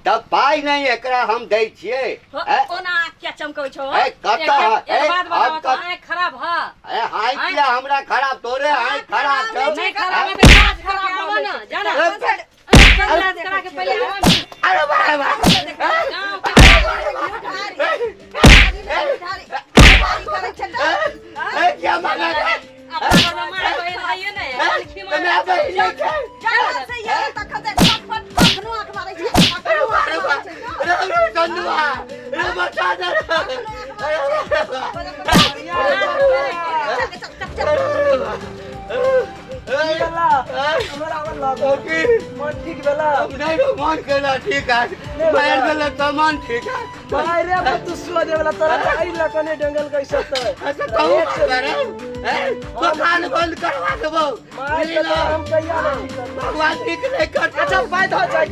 तब पाइ नहीं एकरा हम दै छियै। ओना क्या चमकै छौ? ए कत एक बात बताओ तो आँख खराब ह? ए आँख किया हमरा खराब? तोरे आँख खराब छौ। नहीं खराब है तो काज करके आबो ना, जाना काज करा के पहले आबो ना। अरे भाई भाई ए क्या मांगा अपना माय बहिन हइए ने अनखी त मैं बहिन नहीं छै। से ये तखन फट कखनो आंख मारै छै। अरे बाप रे बाप, रे रे चंदुआ रे बचा दे रे। भेला हमरा आबऽ लागल की मन ठीक भेला? नहीं रे, मन केला ठीक है, मार देले तो मन ठीक है। भाई रे अब तू सुआ देवला तोरा आई लकने डंगल कैसे त। अच्छा कहू करे ए दुकान बंद करवा देबो। मार के तो हम कहिया नहीं ठीक करबो। भगवान ठीक नहीं करता। अच्छा पाइ धऽ जाय।